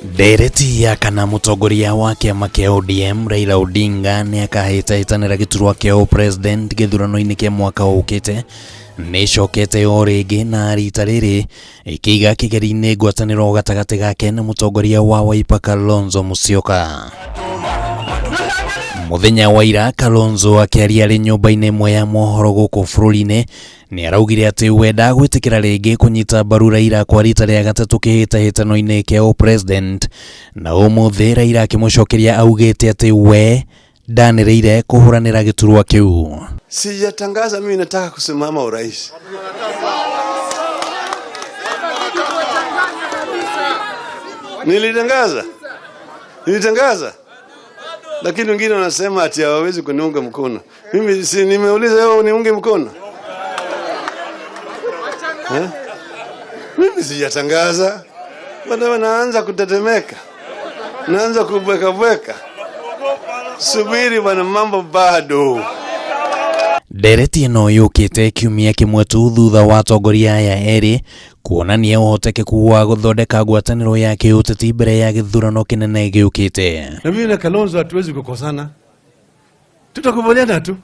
Ndereti ya kana mũtongoria wa kĩama kĩa ODM Raila Odinga nĩ akahĩtahĩtanĩra gĩturwa kĩa ũpresident gĩthurano-inĩ kĩa mwaka ũkĩte nĩ ĩcokete o rĩngĩ na rita rĩrĩ ĩkĩiga kĩgeri-inĩ ngwatanĩro gatagatĩ gake na mũtongoria wa Wiper Kalonzo Musyoka. Mũthenya wa ira Kalonzo akĩaria arĩ nyũmba-inĩ ĩmwe ya mohoro gũkũ bũrũri-inĩ nĩ araugire atĩ we ndagwĩtĩkĩra rĩngĩ kũnyita mbaru Raila kwa rita rĩa gatatũ kĩhĩtahĩtano-inĩ kĩa ũpresident, na ũmũthĩ Raila akĩmũcokeria augĩte atĩ we ndanĩrĩire kũhũranĩra gĩturwa kĩu. Sijatangaza mimi nataka kusimama urais. Nilitangaza, nilitangaza, lakini wengine wanasema ati hawawezi kuniunga mkono. Mimi si nimeuliza wewe uniunge mkono eh? Mimi sijatangaza, bado naanza kutetemeka, naanza kubwekabweka. Subiri bwana, mambo bado. Ndereti ĩno yũkĩte kiumia kĩmwe tu thutha wa atongoria aya erĩ kuonania ũhotekeku wa gũthondeka ngwatanĩro ya kĩũteti mbere ya gĩthurano kĩnene gĩũkĩte. Na mimi na Kalonzo hatuwezi kukosana, tutakubaliana tu,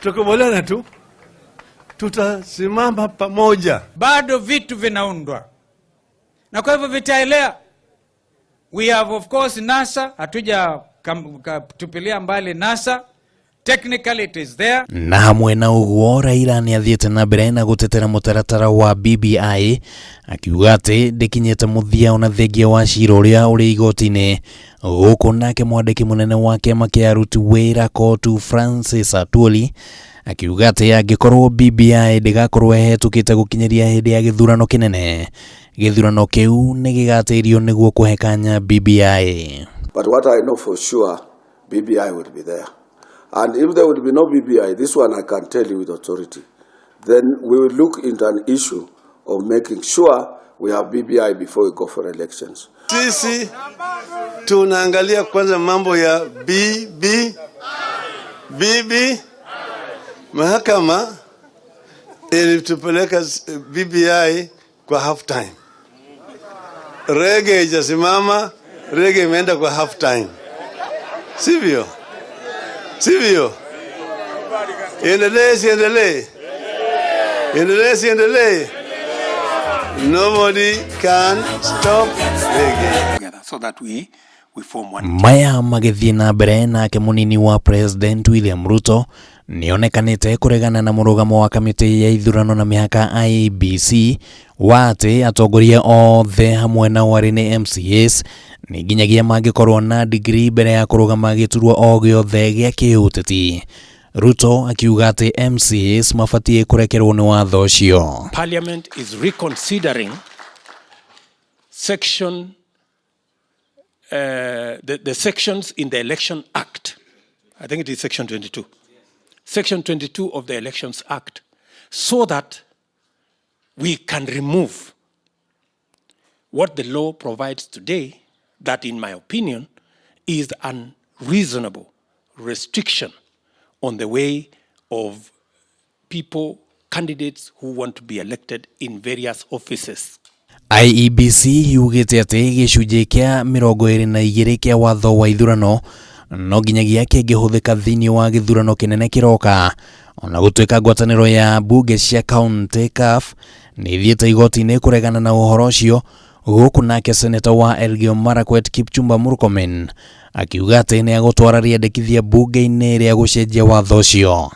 tutakubaliana tu, tutasimama pamoja. Bado vitu vinaundwa na kwa hivyo vitaelea. We have of course NASA, hatuja tupilia mbali NASA. Technically it is there. Na hamwe na ũguo Raila nĩ athiĩte na mbere na gũtetera mũtaratara wa BBI akiuga atĩ ndĩkinyĩte mũthia ona thengia wa cira ũrĩa ũrĩ igoti-inĩ gũkũ nake mwandĩki mũnene wa kĩama kĩa aruti wĩra COTU Francis Atwoli akiuga atĩ angĩkorwo BBI ndĩgakorwo ĩhetũkĩte gũkinyĩria hĩndĩ ya gĩthurano kĩnene gĩthurano kĩu nĩ gĩgatĩrio nĩguo kũhe kanya BBI. But what I know for sure, BBI will be there. And if there will be no BBI, this one I can tell you with authority, then we will look into an issue of making sure we have BBI before we go for elections. Sisi tunaangalia kwanza mambo ya BB BB. Mahakama ilitupeleka BBI kwa half time. Reggae haijasimama, reggae imeenda kwa half time, sivyo? Sivyo? Iendelee, siendelee? Iendelee, siendelee? Nobody can stop reggae. Together so that we form one. Maya magĩthiĩ na mbere nake mũnini wa President William Ruto nĩonekanĩte kũregana na mũrũgamo wa kamĩtĩ ya ithurano na mĩhaka IEBC wa atĩ atongoria othe hamwe na arĩ nĩ MCAs nĩ nginyagia mangĩkorwo na degree mbere ya kũrũgama gĩturwa o gĩothe gĩa kĩũteti. Ruto akiuga atĩ MCAs mabatiĩ kũrekerwo nĩ watho ũcio. Parliament is reconsidering section, the sections in the Election Act. I think it is section 22. Section 22 of the Elections Act, so that we can remove what the law provides today, that, in my opinion, is unreasonable restriction on the way of people, candidates who want to be elected in various offices. IEBC yugĩte atĩ gĩcunjĩ kĩa 22 kĩa watho wa ithurano no nginyagia kĩngĩhũthĩka thĩinĩ wa gĩthurano kĩnene kĩroka ona gũtuĩka ngwatanĩro ya mbunge cia kaunti CAF nĩ ithiĩte igoti-inĩ kũregana na ũhoro ũcio gũkũ nake seneta wa Elgeyo Marakwet Kipchumba Murkomen akiuga atĩ nĩ agũtwara rĩendekithia mbunge-inĩ rĩa gũcenjia watho ũcio.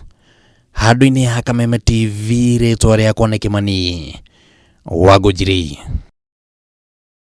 Handũ-inĩ ha Kameme TV rĩtwa rĩakwa nĩ Kĩmani Wangũnjiri.